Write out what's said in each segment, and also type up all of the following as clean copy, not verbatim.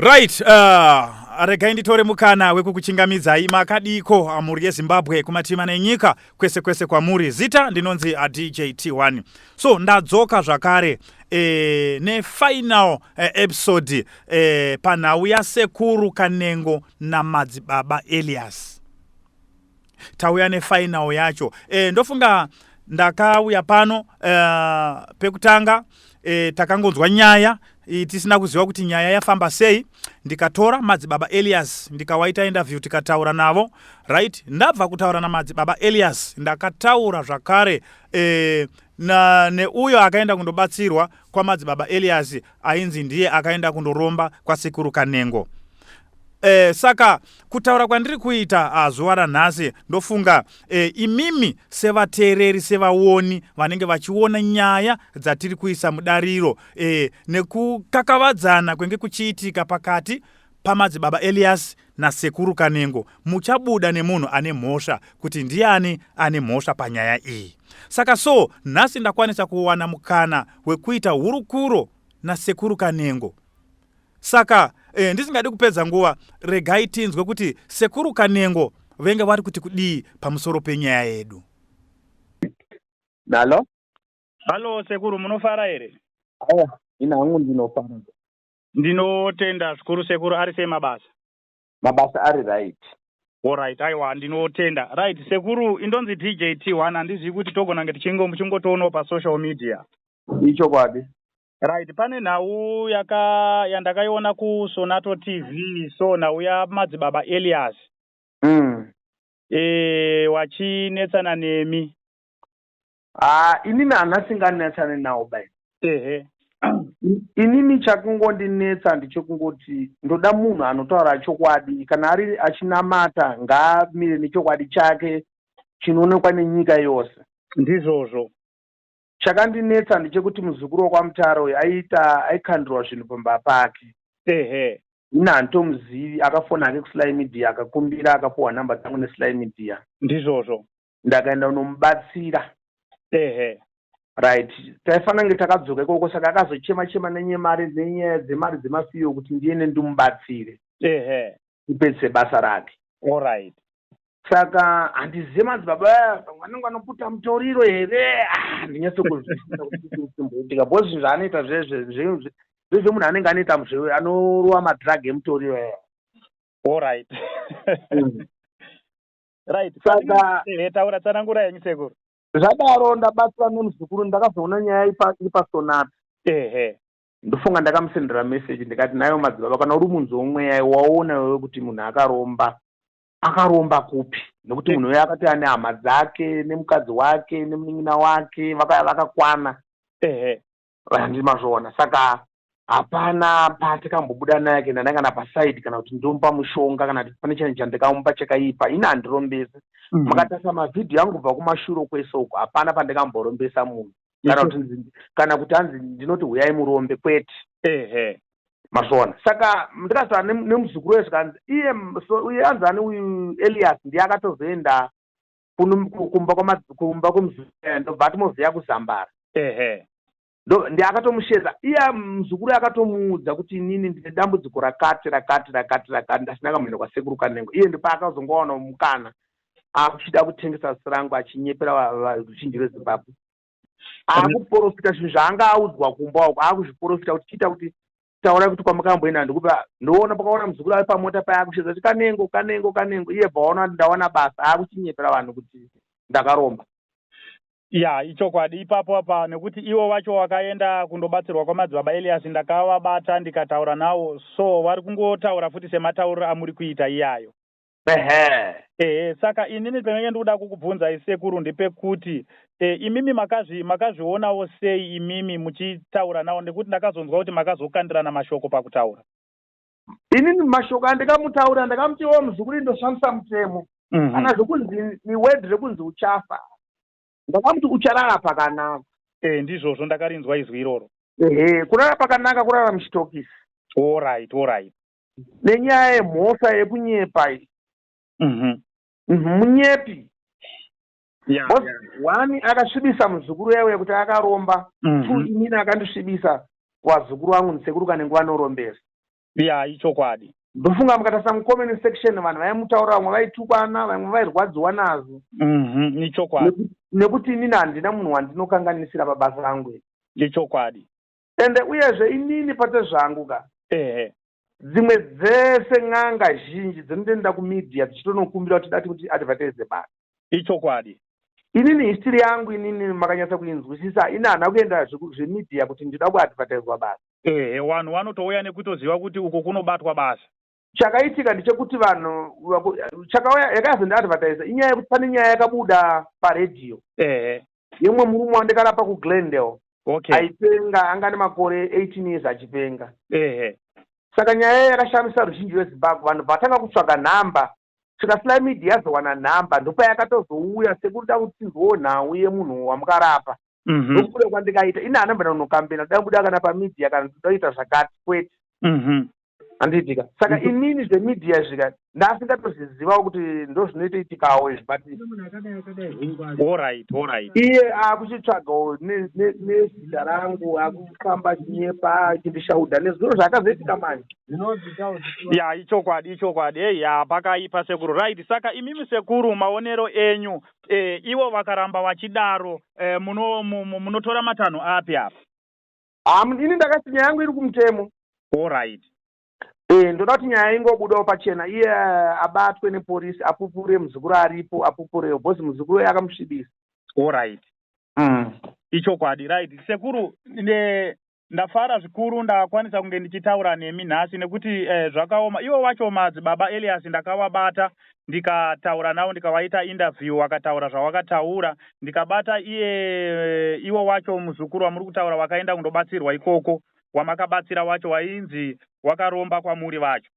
Right, regai nditore mukana wekukuchingamidzai. Makadiko, mhuri yeZimbabwe, kumativi mana enyika, kwese kwese kwamuri? Zita ndinonzi DJ T1. So ndadzoka zvakare nefinal episode panhau yaSekuru Kanengo naMadzibaba Elias. Tauya nefinal yacho. Ndofunga ndakauya pano pekutanga takangonzwa nyaya tisina kuziva kuti nyaya yafamba sei. Ndikatora Madzibaba Elias, ndikawaita interview, tikataura navo. Right, ndabva kutaura naMadzibaba Elias, ndakataura zvakare na neuyo akaenda kundobatsirwa kwaMadzibaba Elias, ainzi ndiye akaenda kundoromba kwaSekuru Kanengo. Saka kutaura kwandiri kuita zuva ranhasi, ndofunga imimi sevateereri, sevaoni vanenge vachiona nyaya dzatiri kuisa mudariro nekukakavadzana kwenge kuchiitika pakati paMadzibaba Elias naSekuru Kanengo, muchabuda nemunhu ane mhosva, kuti ndiani ane mhosva panyaya iyi. Saka so nhasi ndakwanisa kuwana mukana wekuita hurukuro naSekuru Kanengo. Saka ndisingadi kupedza nguva, regai tinzwe kuti Sekuru Kanengo venge vari kuti kudii pamusoro penyaya yedu. Hello. Hello sekuru, munofara here? Aya, ina hangu ndinofara. Ndinotenda zvikuru sekuru. Ari sei mabasa? Mabasa ari right. Alright, aiwa, ndinotenda. Right sekuru, indonzi DJ T1. Handizivi kuti togona kunge tichingo muchingotoonawo pasocial media. Ichokwadi. Right, pane nhau yaka yandakaiona kuSonato TV. So nhau yaMadzibaba Elias wachinetsana nemi. Ah, inini handina singanetsane nawo bai. Inini chakungondinetsa ndechekungoti ndoda munhu anotaura chokwadi. Kana ari achinamata, ngaamire nechokwadi chake chinoonekwa nenyika yose. Ndizvozvo. Chakandinetsa ndechekuti muzukuru wekwaMutare uyu aiita aikandirwa zvinhu pamba pake. Ini handitomuzivi. Akafona hake kuSly Media, akakumbira, akapuhwa namba dzangu neSly Media. Ndizvozvo. Ndakaenda kunomubatsira. Right, taifanira kunge takadzoka ikoko. Saka akazochema chema nenyemari, nenyaya dzemari dzemafiyo, kuti ndiende ndimubatsire kupedzise basa rake. Saka handizive madzibaba aya, pamwe vanenge vanoputa mutoriro here. Ah, ndinyatsokuzwisisa kuti chimboitika, because zvinhu zvaanoita zvezve munhu anenge anoita anorova madrug emutoriro aya. Right. Saka Ehe, taura, tsanangura yenyu sekuru. Zvadaro, ndabatsira nemuzukuru, ndakazoona nyaya iri paSonata. Ndofunga ndakamusendera meseji, ndikati, "Nayo madzibaba, kana uri munzi womweya, waona iwewe kuti munhu akaromba, akaromba kupi?" Nekuti munhu uyo akati ane hama dzake nemukadzi wake nemunin'ina wake, vakauya vakakwana. Handimazvoona. Saka hapana patikambobuda naye kuenda naye kana paside, kana kuti ndomupa mushonga, kana kuti pane chinhu chandikamupa chakaipa. Ini handirombesi. Makatarisa mavhidhiyo angu kubva kumashure kwese uko, hapana pandikamborombesa munhu, kana kuti hanzi ndinoti huyai murombe, kwete. Mazvoona. Saka ndikataura nemuzukuru wese, kanzi iye so uye anzi ani uyu Elias ndiye akatozoenda kumba kwemuzukuru, ndobva atimoziya kuzambara. Ndiye akatomushedza iye. Muzukuru akatomuudza kuti inini ndine dambudziko rakati rakati rakati rakati, ndasina kamboenda kwaSekuru Kanengo. Iye ndipo akazongowana mukana akuchida kutengesa zita rangu, achinyepera ruzhinji rweZimbabwe, akuprofita zvinhu zvaanga audzwa kumba uko, akuzviprofita kuti chiita kuti taurai kuti kwamakamboenda ndikupa. Ndoona pakaona muzukuru ari pamota paya akushedza kuti Kanengo, Kanengo, Kanengo. Iye bvaona kuti ndawana basa, akuchinyepera vanhu kuti ndakaromba. Ya, ichokwadi ipapo apa, nekuti ivo vacho vakaenda kundobatsirwa kwaMadzibaba Elias, ndakavabata ndikataura navo, so vari kungotaura futi sematauriro amuri kuita iyayo. Ehe, saka inini penenge ndikuda kukubvunzai sekuru ndepekuti imimi makazvionawo sei imimi muchitaura navo? Nekuti ndakazonzwa kuti makazokandirana mashoko pakutaura. Inini mashoko andikamutaura, ndakamuti, "Iwo muzukuru, indoshandisa mutemo." Kana zvokunzi iword rekunzi uchafa, ndakamuti, "Ucharara pakanaka." E, ndizvozvo, ndakarinzwa izwi iroro. Ehe, kurara pakanaka kurara muchitokisi. Alright. Nenyaya yemhosva yekunyepa iyi. Munyepi. Because one, akasvibisa muzukuru yaiwe kuti akaromba. Two, inini akandisvibisa vazukuru vangu, ndisekuru Kanengo vanorombesa. Ya, ichokwadi. Ndofunga mukatarisa mucomment section, vanhu vaimutaura, vamwe vaitukwana, vamwe vairwadziwa nazvo. Ichokwadi. Nekuti inini handina munhu wandinokanganisira pabasa rangu. Ichokwadi. Ende uyezve inini pate zvangu ka, dzimwe dzese n'anga zhinji dzinotoenda kumedia dzichitonokumbira kuti dati kuti advertise basa. Inini history yangu, inini makanyatsa kuinzwisisa, ini handina kuenda zvemedia kuti ndida kuadvertiswa basa. Ehe, vanhu vanotouya nekutoziva kuti uko kunobatwa basa. Chakaitika ndechekuti vanhu chakauya yakazondiadvertisa inyaya yekuti pane nyaya yakabuda paredhiyo yemwe murume wandikarapa kuGlendale, aipenga, anga nemakore 18 years achipenga. Saka nyaya yakashamisa ruzhinji rweZimbabwe. Vanhu vatanga kutsvaga nhamba, svika Sly Media yazowana nhamba, ndopayakatozouya sekuda kutsinzwawo nhau yemunhu wamukarapa. Ndokubuda kwandikaita ini, handambena kunokambena kuda kubuda kana pamedia kana kuda zvakati, kwete. Handiitika. Saka inini zvemedia zvika ndasingatozvizivawo kuti ndo zvinoitoitikawo izvi, but All right. Iye akuchitsvagawo nezita rangu, akufamba achinyepa, achindishaudha nezviro zvakazoitika manje. Ya, ichokwadi, ichokwadi. Ei, ya, pakaipa, sekuru. Right, saka imimi sekuru, maonero enyu, ivo vakaramba vachidaro, munotora matanho api apa? Ini ndakati nyaya yangu iri kumutemo. Ndoda kuti nyaya ingobudawo pachena, iye abatwe nepolisi, apupure, muzukuru aripo apupurewo, because muzukuru uyo akamusvibisa. Alright. Ichokwadi. Right, sekuru, ndafara zvikuru ndakwanisa kunge ndichitaura nemi nhasi, nekuti zvakaoma. Ivo wacho madzibaba Elias ndakavabata, ndikataura navo, ndikavaita interview, vakataura zvavakataura. Ndikabata iye iwo wacho muzukuru wamuri kutaura, wakaenda kundobatsirwa ikoko, wamakabatsira wacho, wainzi wakaromba kwamuri vacho.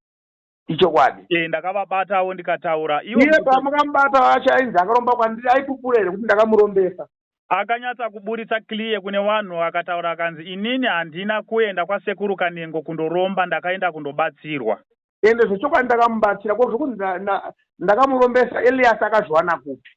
Ichokwadi. Ndakavabatawo ndikataura ivo. Iye pamukamubata wacho ainzi akaromba kwandiri, aipupura here kuti ndakamurombesa? Akanyatsa kuburitsa clear kune vanhu, akataura, akanzi, "Inini handina kuenda kwasekuru Kanengo kundoromba, ndakaenda kundobatsirwa." Ende zvechokwadi ndakamubatsira. Ko zvokunzi ndakamurombesa, Elias akazviwana kupi?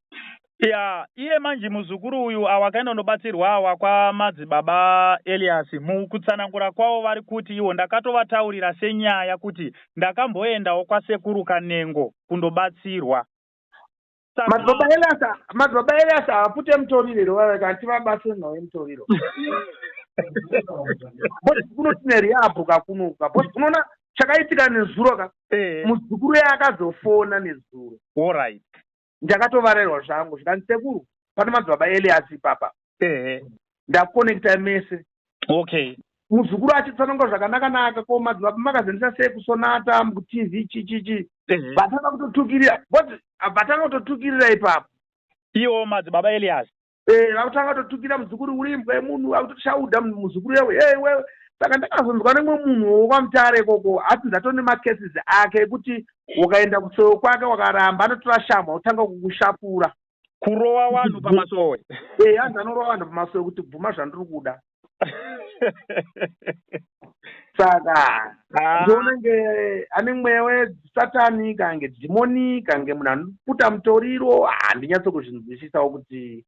Ya, iye manje muzukuru uyu awakaenda kundobatsirwa awa kwamadzibaba Elias, mukutsanangura kwavo vari kuti iwo ndakatovataurira senyaya kuti ndakamboendawo kwasekuru Kanengo kundobatsirwa. Madzibaba Elias, madzibaba Elias havapute mutoriro here? Kana tivabatsire nhau yemutoriro, because kuno tine rehab kakunoka, because unoona chakaitika nezuro ka, muzukuru yaakazofona nezuro. Ndakatovarerwa zvangu, zvikanzi, "Sekuru, pane madzibaba Elias ipapa." Ndakonekta mese. Muzukuru achitsanangura zvakanaka-naka, ko madzibaba makazendesa sei kuSonata kuTV, chichichi. Vatanga kutotukirira, but vatanga kutotukirira ipapo. Iwo madzibaba Elias? Vakutanga kutotukira muzukuru, uri imbwa yemunhu, vakutoshaudha muzukuru yewe, hey, wewe. Saka ndakazonzwa nemwe munhu wokwaMutare ikoko, ati ndatone macases ake ekuti ukaenda kusowe kwake wakaramba, anotora shamwa otanga kukushapura. Kurova vanhu pamasowe? Hanzi anorova vanhu pamasowe kuti bvuma zvandiri kuda. Saka ndionenge ane mweya wesatani, kange dhimoni, kange munhu anoputa mutoriro, handinyatso kuzvinzwisisawo kuti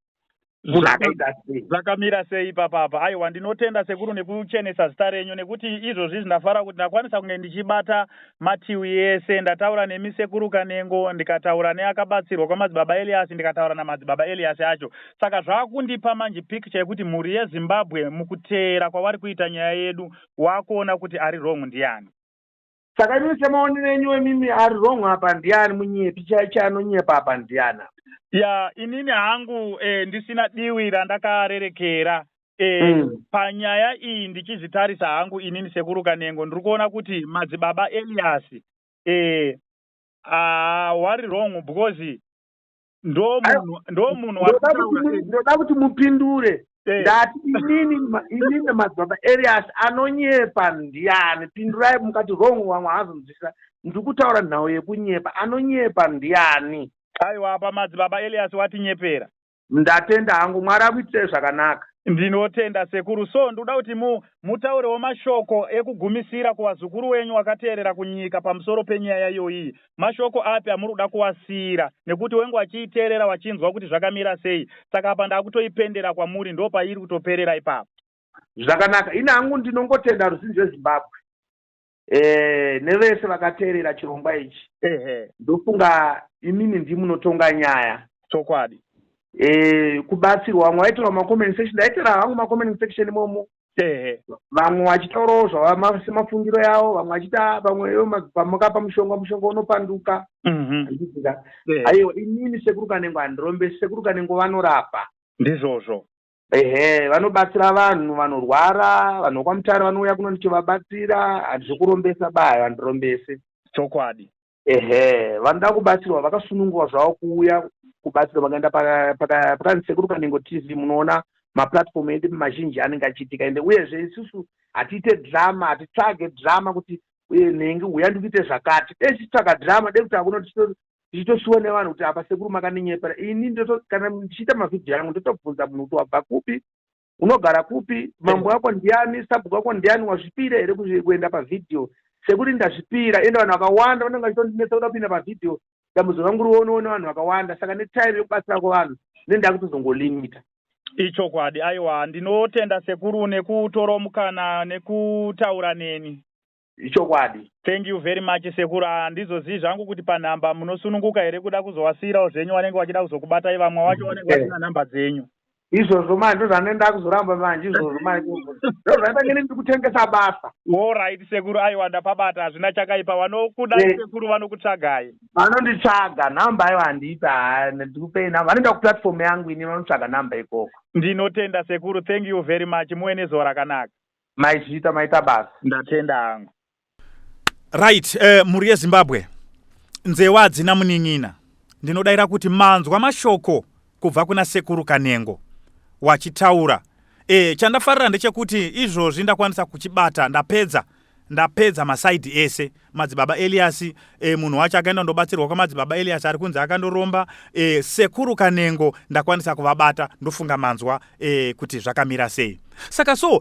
munhu akaita sei. Zvakamira sei ipapapa? Aiwa, ndinotenda sekuru nekuchenesa zita renyu, nekuti izvozvi ndafara kuti ndakwanisa kunge ndichibata mativi ese. Ndataura nemi sekuru Kanengo, ndikataura neakabatsirwa kwamadzibaba Elias, ndikataura namadzibaba Elias acho. Saka zvaakundipa manje picture yekuti mhuri yeZimbabwe mukuteera kwavari kuita nyaya yedu wakuona kuti ari wrong ndiani. Saka imi semaonero enyu emimi, ari wrong apa ndiani? Munyepi chaanonyepa apa ndiani? Ya, inini hangu ndisina diwi randakarerekera panyaya iyi, ndichizvitarisa hangu inini sekuru Kanengo, ndiri kuona kuti madzibaba Elias wari wrong, because ndo munhu Ndoda kuti mupindure. Ndati inini madzibaba Elias anonyepa ndiani? Pindurai. Mukati wrong, vamwe haazonzwisisa. Ndiri kutaura nhau yekunyepa, anonyepa ndiani? Aiwa, apa madzibaba Elias watinyepera. Ndatenda hangu, Mwari akuitirei zvakanaka. Ndinotenda sekuru. So ndoda kuti mutaurewo mashoko ekugumisira kuvazukuru wenyu wakateerera kunyika pamusoro penyaya iyoyi. Mashoko api amuri kuda kuvasiyira, nekuti wenge wachiiteerera wachinzwa kuti zvakamira sei? Saka apa ndakutoipendera kwamuri, ndo pairi kutoperera ipapo. Zvakanaka. Ini hangu ndinongotenda ruzhinji rweZimbabwe. Nevese vakateerera chirongwa ichi. Ehe. Ndofunga imimi ndimunotonga nyaya. Chokwadi. Kubatsirwa vamwe vaitora macomment section, ndaitera hangu macomment section imomo. Ehe. Vamwe vachitaurawo zvavamafungiro yavo, vamwe vachita, vamwe pamakapa mushonga, mushonga unopanduka. Handizika. Aiwa, inini Sekuru Kanengo handirombe. Sekuru Kanengo vanorapa. Ndizvozvo. Ehe, vanobatsira vanhu vanorwara. Vanhu vekwaMutare vanouya kuno ndichivabatsira. Handisi kurombesa baya, handirombese. Chokwadi. Ehe, vanoda kubatsirwa vakasunungurwa zvavo kuuya kubatsirwa. Vakaenda pakanzi Sekuru Kanengo TV, munoona maplatform edu mazhinji anenge achiitika. Ende uyezve isusu hatiite drama, hatitsvage drama kuti uye nhengi uya ndikuite zvakati. Dei tichitsvaga drama, dei kuti hakuna tichitosiwa nevanhu kuti apa sekuru makandinyepera. Ini kana ndichiita mavhidhiyo angu, ndotobvunza munhu kuti wabva kupi, unogara kupi, mambo ako ndiani, sabhuku ako ndiani, wazvipira here kuenda pavhidhiyo? Sekuti ndazvipira. Ende vanhu vakawanda vanenge vachitondinetsa kuda kupinda pavhidhiyo, dambudziko rangu rionewo nevanhu vakawanda. Saka netime yekubatsira kwevanhu nendaakutozongolimita. Ichokwadi. Aiwa, ndinotenda sekuru nekutorawo mukana nekutaura neni. Ichokwadi. Thank you very much, sekuru. Handizozii zvangu kuti panhamba munosununguka here kuda kuzowasiyirawo zvenyu vanenge vachida kuzokubatai, vamwe vacho vanenge vasina nhamba dzenyu. Izvozvo manje ndozvanoenda kuzoramba manje. Izvozvo manje ndozvaita ngene ndiri kutengesa basa. Alright sekuru, aiwa, ndapabata, hazvina chakaipa. Vanokudai sekuru vanokutsvagai. Vanonditsvaga nhamba, aiwa, handipi, ndikupei nhamba. Vanoenda kuplatform yangu ini, vanotsvaga nhamba ikoko. Ndinotenda sekuru, thank you very much, muve nezuva rakanaka. Maizviita, maita basa. Ndatenda hangu. Right, mhuri yeZimbabwe, nzewa hadzina munin'ina. Ndinodayira kuti manzwa mashoko kubva kuna Sekuru Kanengo wachitaura. Chandafarira ndechekuti izvozvi ndakwanisa kuchibata, ndapedza masaidhi ese. Madzibaba Elias, munhu wacho akaenda kundobatsirwa kwamadzibaba Elias ari kunzi akandoromba. Sekuru Kanengo ndakwanisa kuvabata, ndofunga manzwa kuti zvakamira sei. Saka so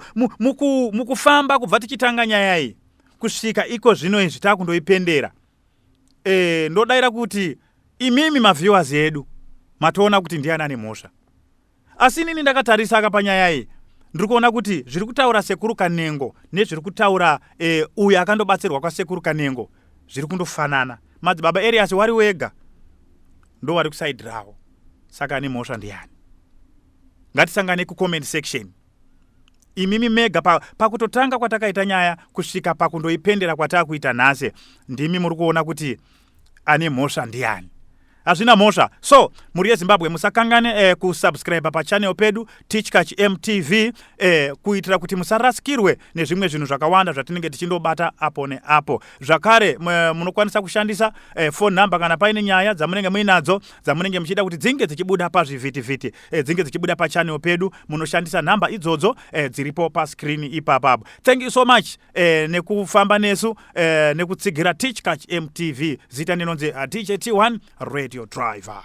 mukufamba kubva tichitanga nyaya iyi kusvika iko zvino izvi taakundoipendera, ndodayira kuti imimi maviewers edu matoona kuti ndiani ane mhosva. Asi inini ndakatarisa aka panyaya iyi, ndiri kuona kuti zviri kutaura Sekuru Kanengo nezviri kutaura uyo akandobatsirwa kwaSekuru Kanengo zviri kundofanana. Madzibaba Elias wari wega ndo wari kusaidi ravo. Saka ane mhosva ndiani? Ngatisangane kucomment section imimi mega. Pakutotanga kwatakaita nyaya kusvika pakundoipendera kwataakuita nhasi, ndimi muri kuona kuti ane mhosva ndiani. Hazvina mhosva. So mhuri yeZimbabwe, musakangane kusubscribe pachannel pedu Tichkach MTV, kuitira kuti musarasikirwe nezvimwe zvinhu zvakawanda zvatinenge tichindobata apo neapo. Zvakare munokwanisa kushandisa phone number kana paine nyaya dzamunenge muinadzo dzamunenge muchida kuti dzinge dzichibuda pazvivhitivhiti, dzinge dzichibuda pachannel pedu. Munoshandisa nhamba idzodzo dziripo pascreen ipapapo. Thank you so much nekufamba nesu, nekutsigira Tichkach MTV. Zita ndinonzi DJ T1 Radio Driver.